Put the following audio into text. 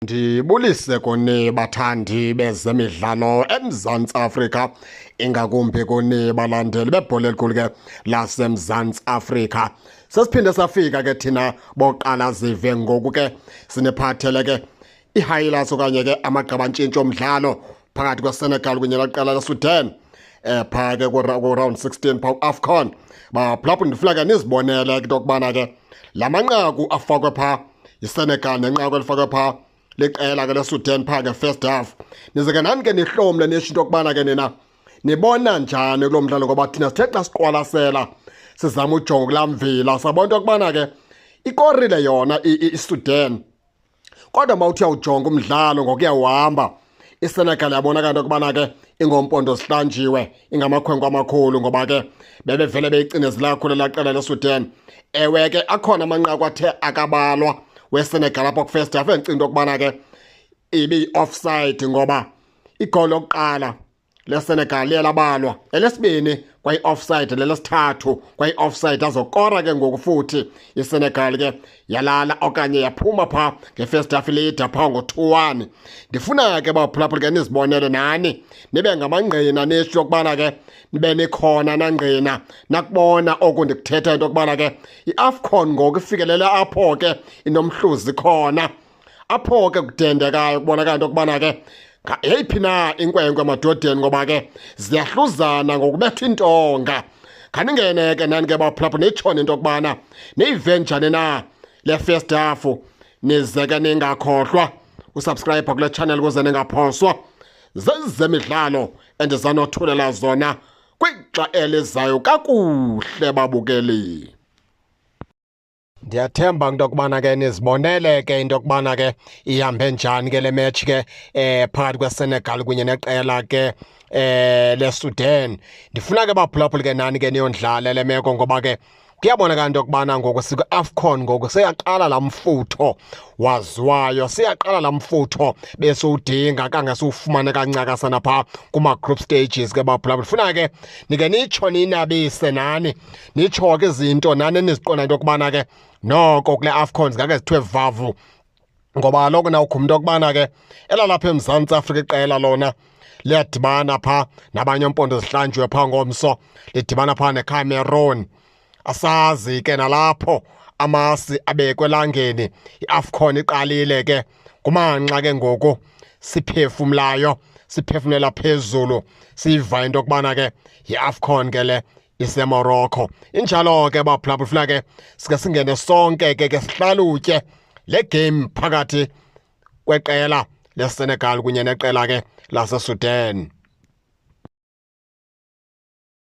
Ndibulise kuni bathandi bezemidlalo eMzantsi Afrika, ingakumbi kuni balandeli bebhola elikhulu ke laseMzantsi Afrika. Sesiphinde safika ke thina boqala zive ngoku ke siniphathele ke i-highlights okanye ke amagqabantshintshi omdlalo phakathi kweSenegal kunye neqela leSudan phaa ke ku-round 16 phaa ku-AFCON. Baphulaphula, ndifuna ke nizibonele ke into yokubana ke la manqaku afakwe phaa yiSenegal nenqaku elifakwe phaa liqela ke leSudan phaa ke-first half. Nize ke nani ke nihlomle nisho into yokubana ke nina nibona njani kulo mdlalo, ngoba thina sithe xa siqwalasela sizama ujonga kulaa mvila sabona into yokubana ke ikorile yona iSudan, kodwa uma uthi uyawujonga umdlalo ngokuyawuhamba iSenegal yabonakala into yokubana ke ingompondo zihlanjiwe, ingamakhwenkwe amakhulu, ngoba ke bebevele beyicinezela kakhulu elaa qela leSudan. Ewe ke akhona amanqaku athe akabalwa weSenegal apho ku-first half, endicinga into yokubana ke ibiyi-offside, ngoba igoli lokuqala leSenegal liye labalwa, elesibini kwayi-offside, lelesithathu kwayi-offside. Azokora ke ngoku futhi iSenegal ke yalala okanye yaphuma phaa nge-first half leader phaa ngo-2-1. Ndifuna ke baphulaphula ke nizibonele nani nibe ngamangqina, nisho yokubana ke nibe nikhona nangqina nakubona oku ndikuthetha, into yokubana ke i-AFCON ngoku ifikelele apho ke inomhluzi khona, apho ke kudendekayo kubonakala into yokubana ke yeyiphi na inkwenkwe emadodeni, ngoba ke ziyahluzana ngokubetha intonga. Khaningene ke nani ke baphulaphula nitshone into yokubana niyive njani na le first half, nize ke ningakhohlwa usubscribe kule channel ukuze ningaphoswa zezemidlalo endizanothulela zona kwixa elizayo. Kakuhle babukeli. Ndiyathemba into yokubana ke nizibonele ke into yokubana ke ihambe njani ke le match ke phakathi kweSenegal kunye neqela ke leSudan. Ndifuna ke baphulaphuli ke nani ke niyondlala le meko, ngoba ke kuyabonakala into yokubana ngoku sikwi-AFCON, ngoku seyaqala laa mfutho waziwayo, siyaqala laa mfutho besiwudinga kangesiwufumane kancakasana phaa kuma-group stages ke baphulaphuli. Funa ke nike nitsho niyinabise nani, nitsho ke izinto nani eniziqonda into yokubana ke noko kule AFCON zingake zithiwe vavu, ngoba kaloku nawukho umntu okubana ke elalapha eMzantsi Afrika iqela lona liyadibana phaa nabanye ompondo zihlanjiwe phaa ngomso, lidibana phaa neCameroon. Asazi ke nalapho amasi abekwe elangeni. I-AFCON iqalile ke, kumanxa ke ngoku siphefumlayo, siphefumlela phezulu, siyiva into yokubana ke yi-AFCON ke le iseMorocco. Injalo ke baphulaphula, funa ke sike singene sonke ke ke sihlalutye le game phakathi kweqela leSenegal kunye neqela ke laseSudan.